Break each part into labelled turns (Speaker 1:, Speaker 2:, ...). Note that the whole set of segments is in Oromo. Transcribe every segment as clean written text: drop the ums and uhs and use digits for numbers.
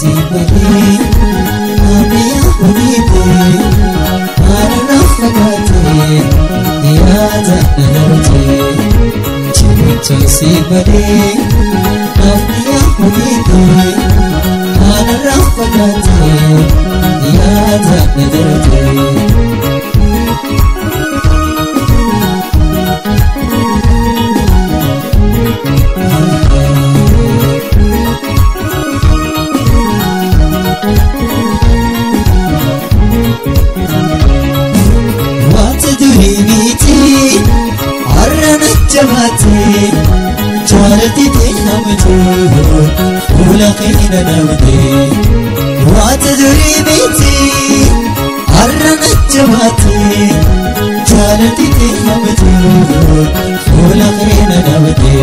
Speaker 1: Si malee naamiyaa hojii Anarraa fagaatee yaada na darbee. Jirtu si malee naamiyaa hojii Anarraa fagaatee yaada na darbee. Wanta durii miti har'a na jabaate jaalatti hamtu fuula keenya namte. Wanta durii miti har'a na jabaate jaalatti hamtu fuula keenya namte.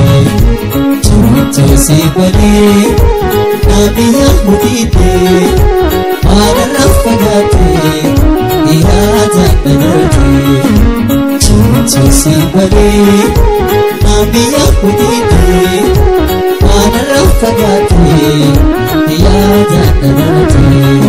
Speaker 1: Jirtu si malee naamiyaa mutiite anarraa fagaatee yaada na darbee. Jirtu si malee naamiyaa mutiite anarraa fagaatee yaada na darbee.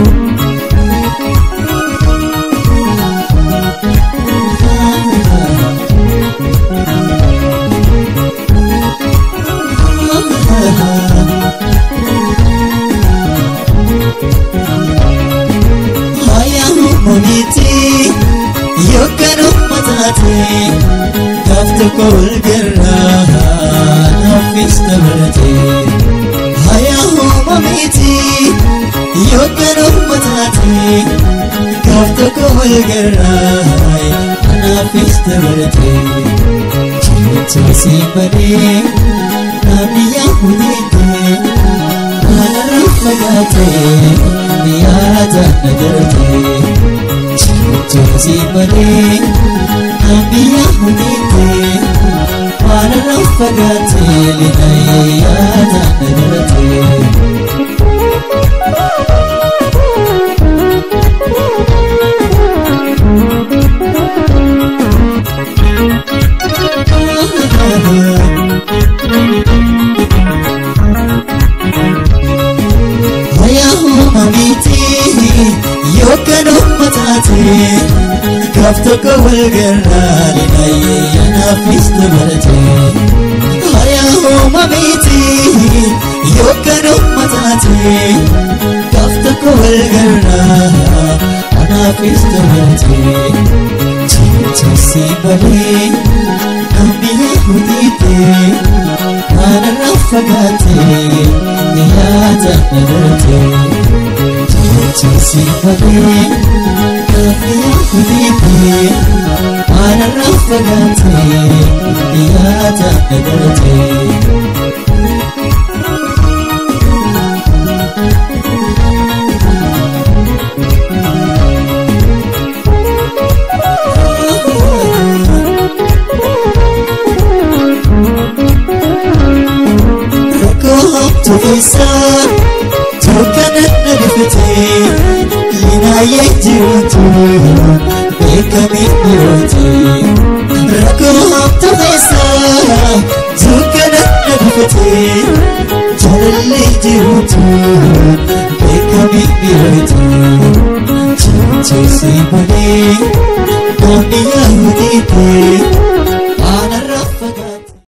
Speaker 1: Miti yookaan ummataate gaaf tokko wal garraa naafis dabalate. Hayaa uuma miti yookaan ummataate gaaf tokko wal garraa naafis dabalate. Jirtu si malee naamni hudeete anarraa fagaatee yaada na darbee. Jirtu si malee naamni hudeete anarraa fagaatee yaada na darbee. Hayaa uuma miti yookaan ummataate gaaf tokko wal garraa linaayee naafis dabalate. Hayaa uuma miti yookaan ummataate gaaf tokko wal garraa anaafis dabalate. Jirtu si malee naamiyaa hudeete anarraa fagaatee yaada na darbee. Jirtu si malee naamiyaa hudeete anarraa fagaatee yaada na darbee. Rakkoo hamtuu keessa dukkana na dhufte linaayee jiruutu beekamee dhiyooti. Rakkoo hamtuu keessa dukkana na dhufte jaalallee jiruutu beekamee dhiyooti. Jirtu si malee